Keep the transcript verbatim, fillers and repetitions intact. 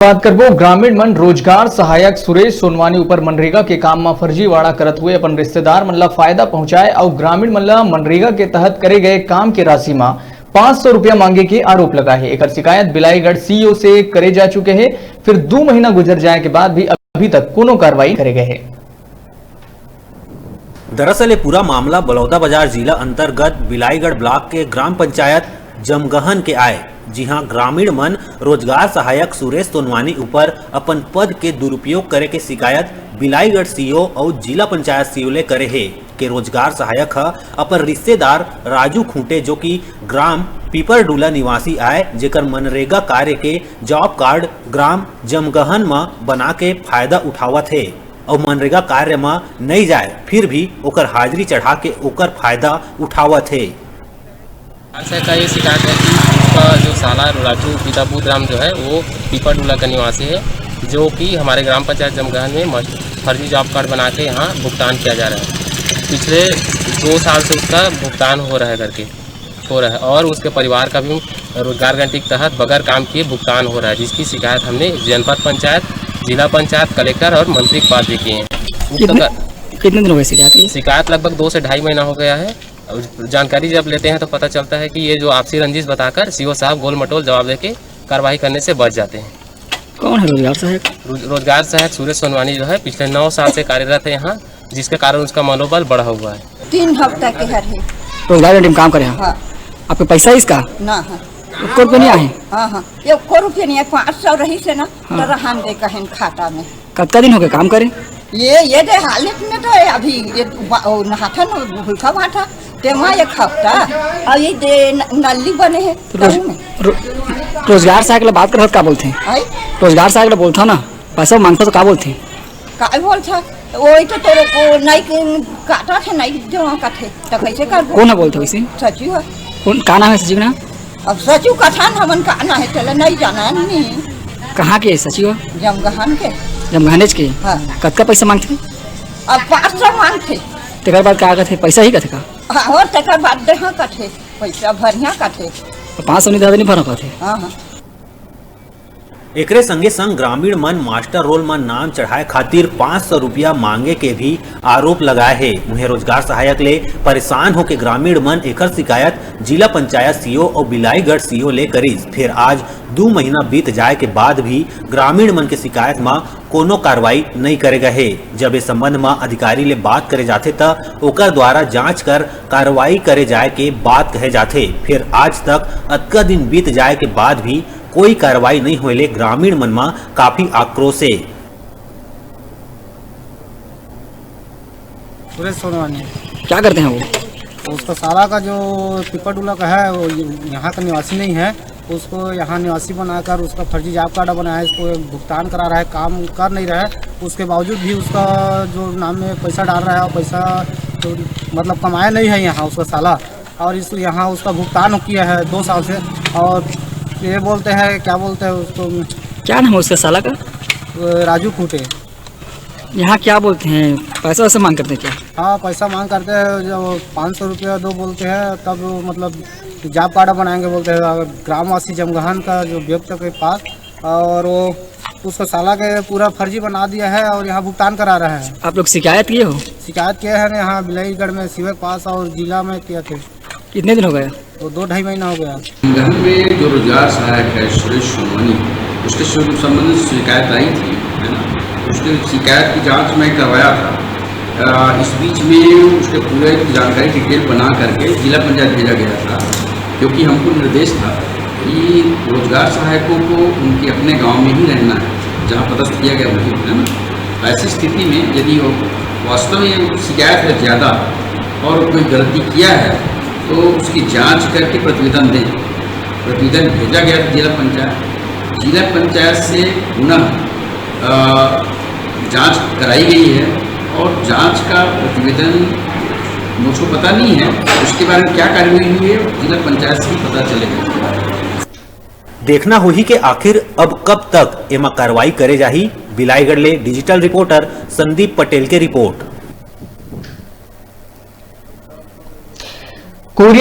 बात करबो ग्रामीण मन रोजगार सहायक सुरेश सोनवानी ऊपर मनरेगा के काम म फर्जीवाड़ा करत हुए अपन रिश्तेदार मन ला फायदा पहुंचाए अउ ग्रामीण मन ला मनरेगा के तहत करे गए काम के राशि म पाँच सौ रुपया मांगे के आरोप लगा हे। एकर शिकायत बिलाईगढ़ सीईओ से करे जा चुके हे, फिर दू महीना गुजर जाए के बाद भी अभी तक कोनो कार्रवाई करे गए हे। दरअसल ये पूरा मामला बलौदाबाजार जिला अंतर्गत बिलाईगढ़ ब्लॉक के ग्राम पंचायत जमगहन के आय, जिहां ग्रामीण मन रोजगार सहायक सुरेश सोनवानी ऊपर अपन पद के दुरुपयोग करे के शिकायत बिलाईगढ़ सीईओ अउ जिला पंचायत सीईओ ले करे हे। के रोजगार सहायक ह अपन रिश्तेदार राजू खूंटे, जो कि ग्राम पीपरडूला निवासी आय, जेकर मनरेगा कार्य के जॉब कार्ड ग्राम जमगहन म बना के फायदा उठावत हे। अउ मनरेगा कार्य म नइ जाय, फिर भी ओकर हाजिरी चढ़ा के ओकर फायदा उठावत हे। अच्छा, का ये शिकायत है कि उसका जो साला राजू पिता बुधराम जो है, वो पीपरडूला का निवासी है, जो कि हमारे ग्राम पंचायत जमगहन में मस-, फर्जी जॉब कार्ड बना के यहाँ भुगतान किया जा रहा है। पिछले दो साल से उसका भुगतान हो रहा है करके, हो रहा है, और उसके परिवार का भी रोजगार गारंटी के तहत बगैर काम किए भुगतान हो रहा है, जिसकी शिकायत हमने जनपद पंचायत, जिला पंचायत, कलेक्टर और मंत्री के पास भी किए हैं। उक्त कितने, का- कितने दिन हो गए शिकायत की? शिकायत लगभग दो से ढाई महीना हो गया है। और जानकारी जब लेते हैं तो पता चलता है कि ये जो आपसी रंजिश बताकर सीईओ साहब गोल मटोल जवाब देके कार्रवाई करने से बच जाते हैं। कौन है रोजगार सहायक? रोज-, रोजगार सहायक सुरेश सोनवानी जो है, पिछले नौ साल से कार्यरत है यहाँ, जिसके कारण उसका मनोबल बढ़ा हुआ है। तीन हफ्ता के हर है। रोजगार गारंटी में काम करे हैं? हाँ। आपके पैसा है इसका? ना है। एको रुपया नहीं आए? हाँ, हाँ, एको रुपया नहीं है। पाँच सौ रहिस हे ना, हाँ। तो रहन दे कहेन खाता में। कतका दिन हो गए काम करे? ये, ये दे हालत में तो है अभी, ये बा-, ओ, नहाथन, भूखा भाठा, तेमा एक हफ्ता, और ये दे न-, नल्ली बने है, तो रोज-, तहू में। रो-, रोजगार सहायक ले बात करत का बोलथे? आई? रोजगार सहायक ले बोलथा ना, पैसा मांगथा तो का बोलथे? का बोलथा? वही तो तोरे को नहीं काटा थे, नहीं जमा का थे, तो कैसे कर? कौन है बोलथे वैसे? सचिव है। कौन, का नाम है सचिव ना? अब सचिव कथन हमन का ना है, चले नहीं जाना है, नहीं। कहाँ के सचिव? जमगहन के। जमगहनेच के? हाँ। कतका पैसा मांगथे? अब पाँच सौ मांगथे। तेकर बाद का कथे? पैसा ही कथे का? हाँ, और तेकर बाद देहा कथे, पैसा भरिया कथे। तो पाँच सौ नहीं देहा तो नहीं भरा कथे? हाँ, हाँ। एकरे संगे संग ग्रामीण मन मास्टर रोल म नाम चढ़ाए खातिर पाँच सौ रुपया मांगे के भी आरोप लगाए हे। उहें, रोजगार सहायक ले परेशान होके ग्रामीण मन एकर शिकायत जिला पंचायत सीईओ अउ बिलाईगढ़ सीईओ ले करिस। फेर आज दू महीना बीत जाए के बाद भी ग्रामीण मन के शिकायत म कोनो कार्रवाई नइ करे गए हे। जब ए संबंध म अधिकारी ले बात करे जाथे, त ओकर द्वारा जांच कर कार्रवाई करे जाए के बात कहे जाथे। फेर आज तक अतका दिन बीत जाए के बाद भी कोई कार्रवाई नइ होए ले ग्रामीण मन म काफी आक्रोश हे। सुरेश सोनवानी। क्या करते हैं वो? उसका साला का जो पिपरडुला का है, वो ये-, यहाँ का निवासी नहीं है, उसको यहाँ निवासी बनाकर उसका फर्जी जॉब कार्ड बनाया है, इसको भुगतान करा रहा है, काम कर नहीं रहा है, उसके बावजूद भी उसका जो नाम में पैसा डाल रहा है और पैसा तो मतलब कमाया नहीं है यहाँ उसका साला, और इस यहाँ उसका भुगतान किया है दो साल से। और ये बोलते हैं, क्या बोलते हैं उसको, क्या नाम है उसका साला का? वो राजू खूंटे। यहाँ क्या बोलते हैं, पैसा वैसा मांग करते हैं क्या? हाँ, पैसा मांग करते हैं, जो पाँच सौ रुपया दो बोलते हैं, तब मतलब जॉब कार्ड बनाएंगे बोलते हैं, और ग्रामवासी जमगहन का जो व्यक्ति के पास, और वो उसको साला के पूरा फर्जी बना दिया है और यहाँ भुगतान करा रहा है। आप लोग शिकायत किए हो? शिकायत किए हैं ना, यहाँ बिलाईगढ़ में सीईओ के पास और जिला में किए थे। कितने दिन हो गए? तो दो ढाई महीना हो गया। घर में जो रोजगार सहायक है सुरेश सोनवानी, उसके सं-, संबंधित शिकायत आई थी, है ना? उसके शिकायत की जांच मैं करवाया था। अ, इस बीच में उसके पूरे जानकारी डिटेल बना करके जिला पंचायत भेजा गया था, क्योंकि हमको निर्देश था कि रोजगार सहायकों को उनके अपने गांव में ही रहना है, जहां पदस्थ किया गया वहीं, है ना? ऐसी स्थिति में यदि वो वास्तव में शिकायत है ज़्यादा और कोई गलती किया है, तो उसकी जांच करके प्रतिवेदन दें। प्रतिवेदन भेजा गया था जिला पंचायत, जिला पंचायत से पुनः, अ, जांच कराई गई है और जांच का प्रतिवेदन मुझको पता नहीं है, उसके बारे में क्या कार्रवाई हुई है, जिला पंचायत से ही पता चलेगा। देखना होही के आखिर अब कब तक एमा कार्रवाई करे जाही। बिलाईगढ़ ले डिजिटल रिपोर्टर संदीप पटेल के रिपोर्ट। कोरिया